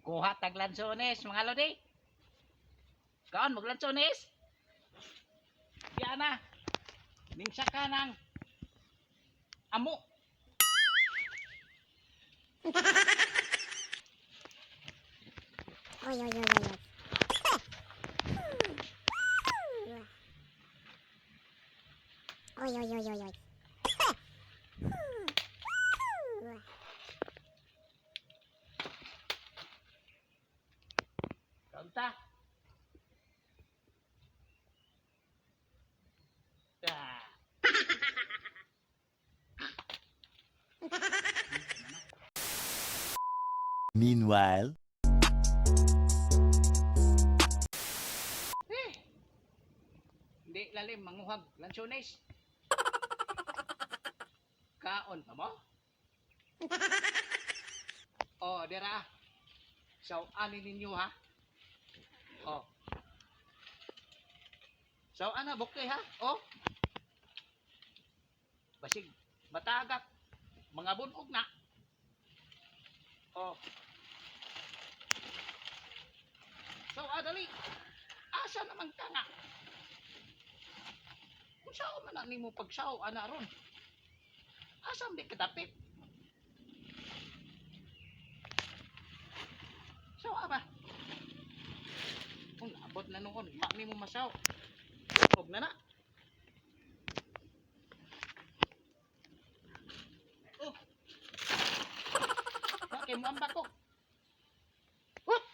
Kuha tag lansones, mga lodi. Kaon mag lansones. Diana. Ningsa ka ng amo. Oy, oy, oy, oy, oy. Oy, oy, oy, oy, oy. Kaon ta. Ah. Meanwhile. Eh. Hindi lalim manguhag lansones. Kaon pa mo? Oh, dira. Saw-ani ninyo ha. Oh. Saw ana bukay ha. Oh. Basig matagak mga bunog na. Oh. So, adali. Asa naman ka nga? Kung sao man na nimo pagsaw ana ron. Asa man di kadapit? Saw ba? Kung abot na noon, wa nimo masaw. Og na na. Oh. Wa kay mo ambak ko. Whoop!